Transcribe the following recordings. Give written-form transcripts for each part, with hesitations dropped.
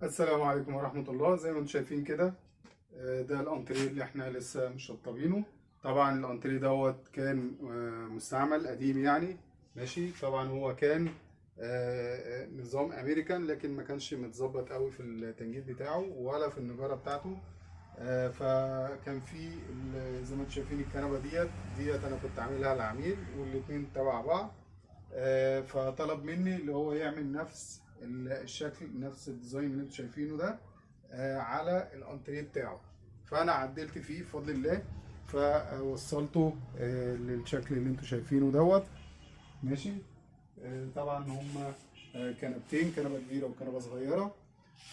السلام عليكم ورحمة الله. زي ما انتم شايفين كده، ده الانتريه اللي احنا لسه مشطبينه. طبعا الانتريه دوت كان مستعمل قديم يعني، ماشي. طبعا هو كان نظام امريكان، لكن ما كانش متظبط قوي في التنجيد بتاعه ولا في النجارة بتاعته. فكان في زي ما انتم شايفين الكنبة ديت انا كنت عاملها للعميل، والاتنين تبع بعض. فطلب مني اللي هو يعمل نفس الشكل، نفس ال design اللي انتم شايفينه ده، على الانتريه بتاعه. فانا عدلت فيه بفضل الله، فوصلته للشكل اللي انتم شايفينه دوت، ماشي. طبعا هما كنبتين، كنبة كبيرة وكنبه صغيرة،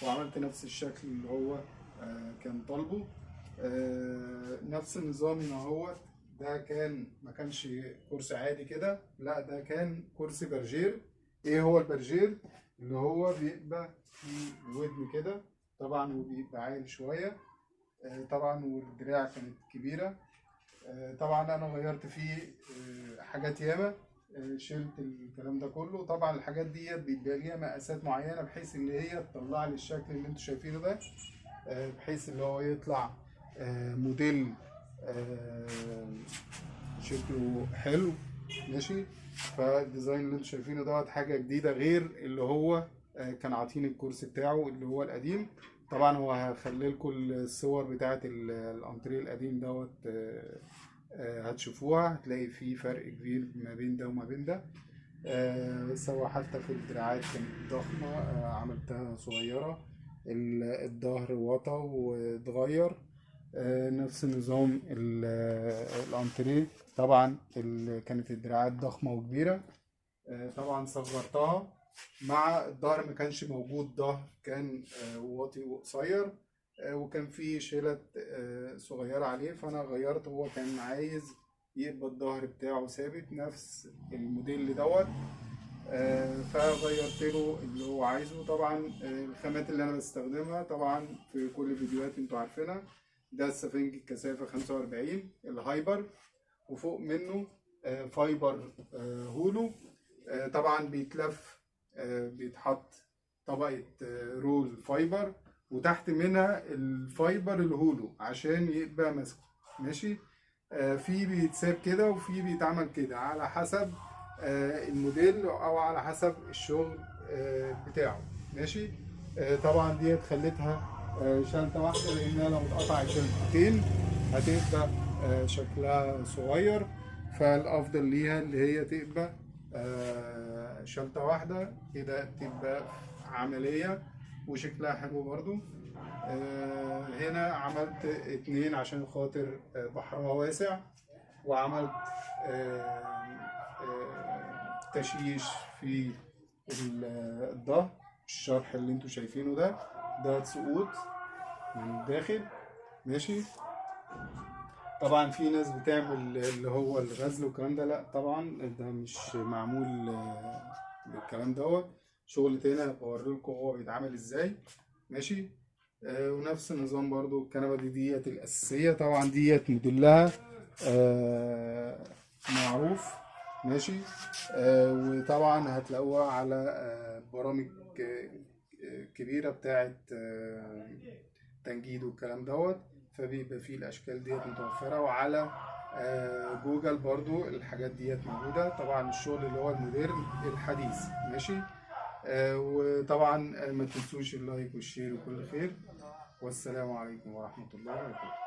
وعملت نفس الشكل اللي هو كان طالبه. نفس النظام ان هو ده كان ما كانش كرسي عادي كده، لا ده كان كرسي برجير. ايه هو البرجير؟ اللي هو بيبقى فيه ودن كده طبعا، وبيبقى عالي شوية. طبعا والدراع كانت كبيرة. طبعا انا غيرت فيه حاجات ياما، شلت الكلام ده كله. طبعا الحاجات دي بيبقى ليها مقاسات معينة بحيث ان هي تطلع لي الشكل اللي انتوا شايفينه ده، بحيث اللي هو يطلع موديل شكله حلو، ماشي. فال design اللي انتوا شايفينه دوت حاجة جديدة غير اللي هو كان عاطيني الكرسي بتاعه اللي هو القديم. طبعا هو هخلي لكم الصور بتاعه الانتريه القديم دوت، هتشوفوها، هتلاقي في فرق كبير ما بين ده وما بين ده. سواء حتى في الدراعات كانت ضخمة، عملتها صغيرة، الظهر وطى واتغير. نفس نظام الانتريه. طبعا كانت الدراعات ضخمة وكبيرة، طبعا صغرتها. مع الظهر ما كانش موجود ظهر، كان واطي وقصير، وكان في شيلة صغيرة عليه، فأنا غيرت. هو كان عايز يبقى الظهر بتاعه ثابت نفس الموديل دوت، فغيرت له اللي هو عايزه. طبعا الخامات اللي انا بستخدمها طبعا في كل فيديوهات انتوا عارفينها، ده السفنج الكثافة 45 ال hyper، وفوق منه fiber hollow. طبعا بيتلف، بيتحط طبقة roll fiber، وتحت منها ال fiber ال hollow عشان يبقى ماسكه، ماشي. في بيتساب كده وفي بيتعمل كده على حسب الموديل او على حسب الشغل بتاعه، ماشي. طبعا ديت خليتها شنطة واحدة، لانها لو اتقطعت شنطتين هتبقى شكلها صغير، فالافضل ليها اللي هي تبقى شنطة واحدة كده، تبقى عملية وشكلها حلو برضو. هنا عملت 2 عشان خاطر بحرها واسع، وعملت تشيش في الظهر. الشرح اللي انتوا شايفينه ده، ده سقوط من الداخل، ماشي. طبعا في ناس بتعمل اللي هو الغزل والكلام ده، لا طبعا ده مش معمول بالكلام دوت، شغل تاني هبقى اوريلكم هو بيتعمل ازاي، ماشي. ونفس النظام برضو الكنبة ديت الأساسية، طبعا ديت موديلها معروف، ماشي. وطبعا هتلاقوها على برامج كبيرة بتاعت تنجيد والكلام دوت، فبيبقى فيه الأشكال ديت متوفرة، وعلى جوجل برضو الحاجات ديت موجودة. طبعا الشغل اللي هو ال modern الحديث، ماشي. وطبعا ما تنسوش ال like وال share وكل خير، والسلام عليكم ورحمة الله وبركاته.